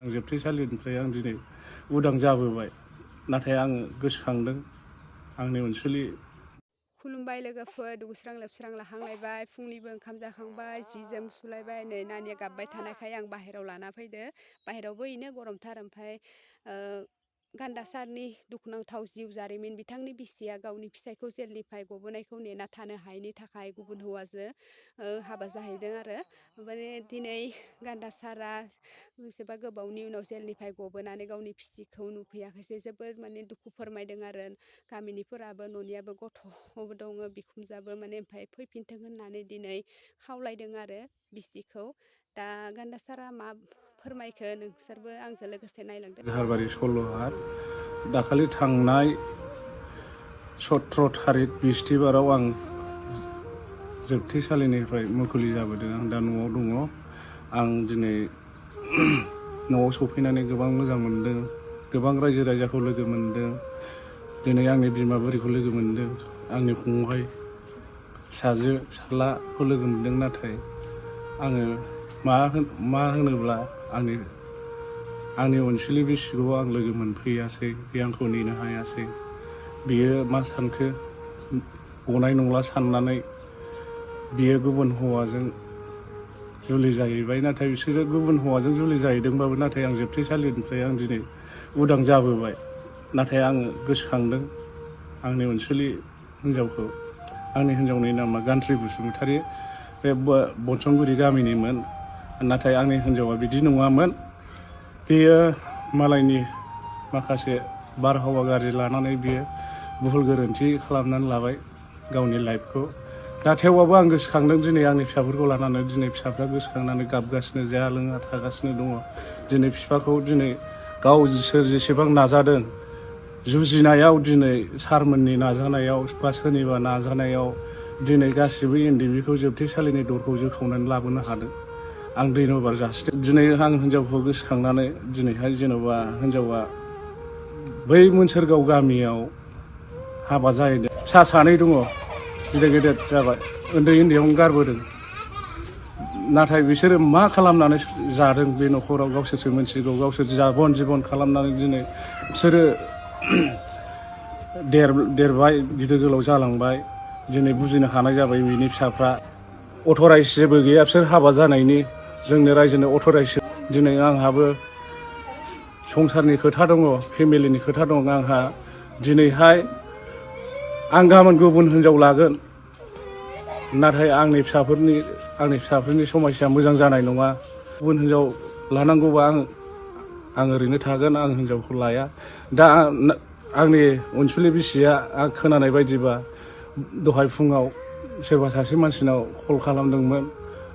जोबथेसालिनिफ्राय आं दिनै उदां जाबोबाय नाथाय आं गोसोखांदों आंनि अनसुलि। खुलुमबाय लोगोफोर, दुगैस्रां लोबस्रां लाहांलायबाय, फुंनिबो ओंखाम जाखांबाय, जि जोम सुलायबाय। नै नानिया गाबबाय थानायखाय आं बाहेरायाव लाना फैदो। बाहेरायावबो इनो गरमथार। ओमफ्राय गान्दा सारनि दुखुनांथाव जिउ जारिमिन। बिथांनि बिसिया गावनि फिसायखौ जेलनिफ्राय गबोनायखौ नेना थानो हायैनि थाखाय गुबुन हौवाजों हाबा जाहैदों आरो। माने दिनै गान्दा सारा बेसेबा गोबावनि उनाव जेलनिफ्राय गबोनानै गावनि फिसिखौ नुफैयाखैसै जोबोद माने दुखु फोरमायदों आरो। गामिनिफोराबो न'नियाबो गथ'बो दङ, बिखुनजाबो माने ओमफ्राय फैफिनथों होननानै दिनै खावलायदों आरो बिसिखौ। दा गान्दा सारा मा फोरमायखो नोंसोरबो आंजों लोगोसे नायलांदो। जाहारबारि सल'आ दाखालि थांनाय 17 थारिख बिस्थिबाराव आं जोबथेसालिनिफ्राय मुखुलि जाबोदों। आं दा न'आव दङ। आं दिनै न'आव सफैनानै गोबां मोजां मोनदों। गोबां रायजो राजाखौ लोगो मोनदों। दिनै आंनि बिमा बुरिखौ लोगो मोनदों, आंनि फंबाय, फिसाजो फिसाज्लाखौ लोगो मोनदों। नाथाय आङो मा होनोब्ला आंनि अनसुलि बिसिखौ आं लोगो मोनफैयासै। बे आंखौ नेनो हायासै। बियो मा सानखो, गनाय नंला साननानै बियो गुबुन हौवाजों जुलि जाहैबाय। नाथाय बिसोरो गुबुन हौवाजों जुलि जाहैदोंबाबो नाथाय आं जोबथेसालिनिफ्राय आं दिनै उदां जाबोबाय। नाथाय आङो गोसोखांदों आंनि अनसुलि हिन्जावखौ। आंनि हिन्जावनि नामा गान्थ्रि बसुमतारी, बे बनसंगुरि गामिनिमोन। नाथाय आंनि हिन्जावा बिदि नङामोन। बेयो मालायनि माखासे बारहावा गाज्रि लानानै बियो भुल गोरोन्थि खालामनानै लाबाय गावनि लाइफखौ। दा थेवबाबो आं गोसोखांदों दिनै आंनि फिसाफोरखौ लानानै। दिनै फिसाफ्रा गोसोखांनानै गाबगासिनो, जाया लोङा थागासिनो दङ। दिनै बिफाखौ दिनै गाव जेसेबां नाजादों जुजिनायाव, दिनै सारमोननि नाजानायाव बा सोरनिबा नाजानायाव दिनै गासिबो एनडिएफबि जोबथेसालिनि दरखौ जोखावनानै लाबोनो हादों। आं धन्यबाद जासिदों। दिनै आं हिन्जावखौ गोसोखांनानै दिनैहाय जेन'बा हिन्जावा बै मोनसोरगाव गामियाव हाबा जाहैदों। फिसा सानै दङ, गेदेर गेदेर जाबाय, उन्दै उन्दैयावनो गारबोदों। नाथाय बिसोरो मा खालामनानै जादों बे न'खराव गावसोरसो मिथिगौ। गावसोर जाबन जिबन खालामनानै दिनै बिसोरो देरबाय, गिदिर गोलाव जालांबाय। दिनै बुजिनो हानाय जाबाय बिनि फिसाफ्रा। अथराइज जेबो गैया बिसोर हाबा जानायनि। जोंनो रायजोनो अथराइज। दिनै आंहाबो संसारनि खोथा दङ, फेमिलिनि खोथा दं आंहा। दिनैहाय आं गाबोन गुबुन हिन्जाव लागोन, नाथाय आंनि फिसाफोरनि समस्या मोजां जानाय नङा। गुबुन हिन्जाव लानांगौबा आं ओरैनो थागोन, आं हिन्जावखौ लाया। दा आंनि अनसुलि बिसिया आं खोनानाय बायदिबा दहाय फुङाव सोरबा सासे मानसिनाव कल खालामदोंमोन,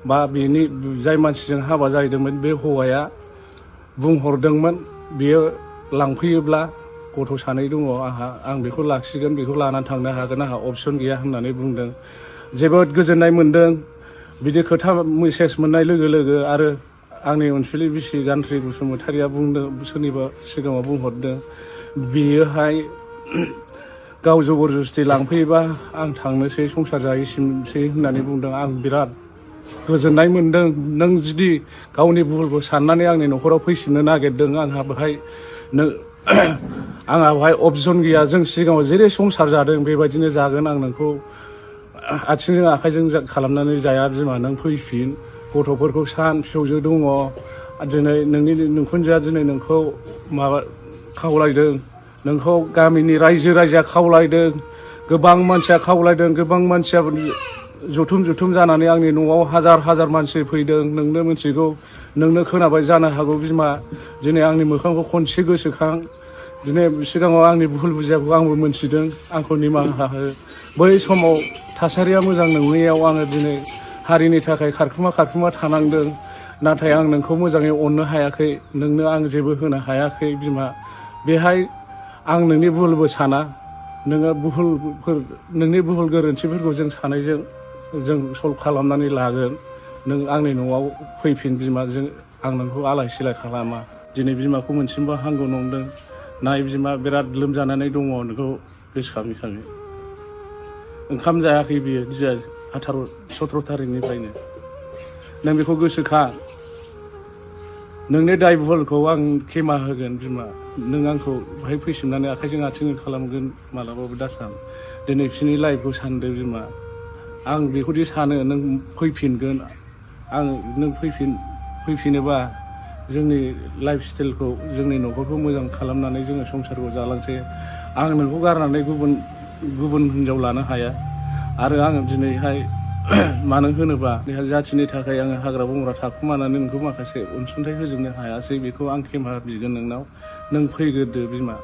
बा जाय मानसिजों हाबा जाहैदोंमोन बे हौवाया बुंहरदोंमोन बियो लांफैयोब्ला गथ' सानै दङ आंहा, आं बेखौ लाखिगोन, बेखौ लानानै थांनो हागोन, आंहा अपसन गैया होननानै बुंदों। जोबोद गोजोननाय मोन्दों बिदि खोथा मेसेज मोननाय लोगो लोगो। आरो आंनि अनसुलि बिसि गान्थ्रि बसुमतारीया बुंदों, सोरनिबा सिगाङाव बुंहरदों, बियोहाय गाव जबरदस्ति लांफैयोबा आं थांनोसै, संसार जाहैसिनसै होननानै बुंदों। आं बिराद गोजोननाय मोन्दों। नों जुदि गावनि भुलखौ साननानै आंनि न'खराव फैफिननो नागिरदों, आंहा बेहाय अपसन गैया। जों सिगाङाव जेरै संसार जादों बेबायदिनो जागोन। आं नोंखौ आथिंजों आखाइजों खालामनानै जाया बिमा, नों फैफिन, गथ'फोरखौ सान, फिसौजो दङ। दिनै नोंनि नोंखुनजोआ दिनै नोंखौ खावलायदों, नोंखौ गामिनि रायजो राजाया खावलायदों, गोबां मानसिया खावलायदों। गोबां मानसिया जथुम जानानै आंनि न'आव हाजार हाजार मानसि फैदों। नोंनो मिथिगौ, नोंनो खोनाबाय जानो हागौ बिमा। दिनै आंनि मोखांखौ खनसे गोसोखां। दिनै सिगाङाव आंनि भुल बुजियाखौ आंबो मोनथिदों, आंखौ निमाहा हो। बै समाव थासारिया मोजां नङैयाव आङो दिनै हारिनि थाखाय खारखुमा थानांदों। नाथाय आं नोंखौ मोजाङै अननो हायाखै, नोंनो आं जेबो होनो हायाखै बिमा। बेहाय आं नोंनि भुलबो साना। नोंनि भुल गोरोन्थिफोरखौ जों सानैजों जों सल्भ खालामनानै लागोन। नों आंनि न'आव फैफिन बिमा, आं नोंखौ आलाय सिलाय खालामा। दिनै बिमाखौ मोनसिनबा हामगौ नंदों। नाय बिमा, बिराद लोमजानानै दङ नोंखौ गोसोखाङै। ओंखाम जायाखै बियो 17 थारिखनिफ्रायनो। नों बेखौ गोसोखां। नोंनि दाय भुलखौ आं खेमा होगोन बिमा। नों आंखौ बाहाय फैफिननानै आखाइजों आथिंजों खालामगोन मालाबाबो दासान। दिनै बिसोरनि लाइफखौ सानदो बिमा। आं बेखौदि सानो नों फैफिनगोन। नों फैफिनोबा जोंनि लाइफ स्टाइलखौ जोंनि न'खरखौ मोजां खालामनानै जोङो संसारखौ जालांसै। आं नोंखौ गारनानै गुबुन हिनजाव लानो हाया। आरो आङो दिनैहाय मानो होनोबा जाथिनि थाखाय आङो हाग्रा बंग्रा थाखुमानानै नोंखौ माखासे अनसुंथाइ होजोबनो हायासै। बेखौ आं खेमा बिगोन नोंनाव। नों फैग्रोदो बिमा।